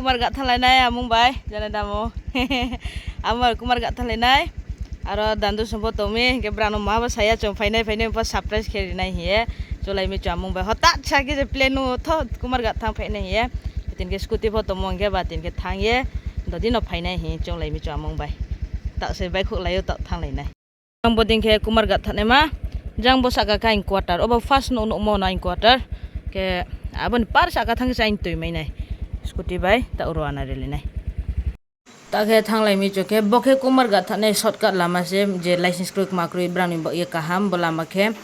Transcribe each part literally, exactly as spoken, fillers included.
Kumarghat thannglai nai amung bai, jana damo. Amung bai Kumarghat thannglai nai. Aro Dandu song pho tong mi, hing khe brang no ma bo sa ya, chung phainai, phainai pho surprise khe ri nai hing ye. Chounglai mi chung amung bai. Hotat sa khe je plan no tho Kumarghat thanng phainai hing ye. Tini khe scooty pho tongmo hing khe ba tini khe thanng ye. Dodi no phainai hing chounglai mi chung amung bai. Taoh se baikhouh lai ou, taoh thannglai nai. Jang bodei khe Kumarghat thanngnaima, jang bo sahka khe aini quarter, obo first nouh nuhmo no aini quarter. Khe abo ni par sahka thanng khe se aini toi mai nai. Scooty bai taoh ro ana rilai nai. Ta khe thannglai mi chung khe, bo khe Kumarghat thanngnai shortcut lama se, je license kroi kma kroi brang ni baoh ye kaham bo lama khe.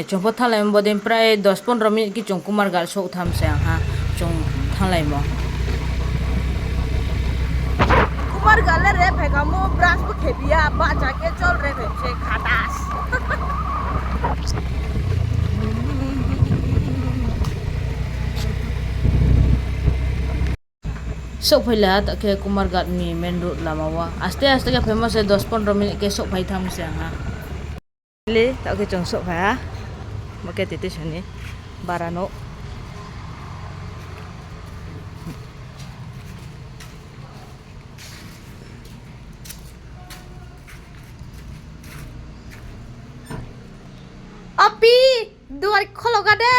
Chung pho thannglai bodei prai dos pondro minute khe chung Kumarghat souh tham se ang ha, chung thannglaimo. Kumarghat le re phai kha mo, brush pho khe bi ya, bahcha khe chol re phai se khatas. Souhphai la ha, ta khe Kumarghat ni main road lama wo. Aste aste khe phaimo se dos pondro minute khe souhphai tham se ang ha. Le, ta khe chung souhphai ha. Bo khe Titiso ni bara nouh. Api, duar khologa de.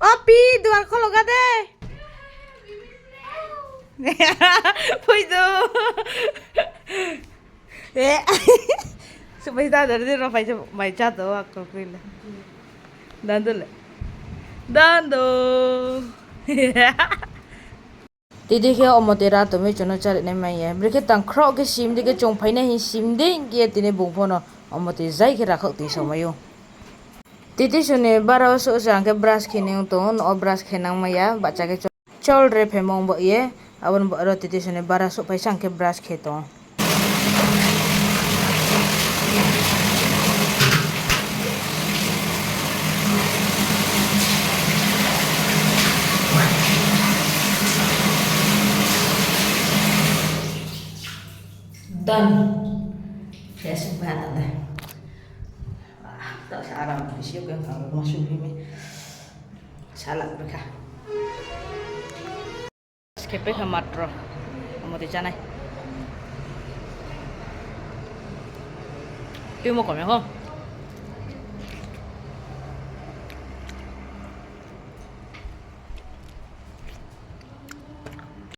O Pi, duar khologa de. Phoi do. E. Supai da, da, da, ro phai se mai cha to, ak to kroi le. Dandu le. Dandu. Titi khe omo tei ra tongmi chung no chári nai mai ye. Brekhe tang khroh khe sim di khe chung phainai hing sim di hing khe tini bung pho no omo tei zai khe rakhaoh tui somai ou. Titi soni bara wo souh se ang khe brush khe ni ong tong ou, no o brush khe nang mai ya, bahcha khe chol re phaimo ong bo ye, abo ni bo ro titi soni bara souhphai se ang khe brush khe tong ou. Done. Fresh bai ta de. Ah, ta sa aram bisi khe ang ma sung mi. Salad bkha. Skhe pai kha matro. Omo tei chánai. Tui mo kom ya kho.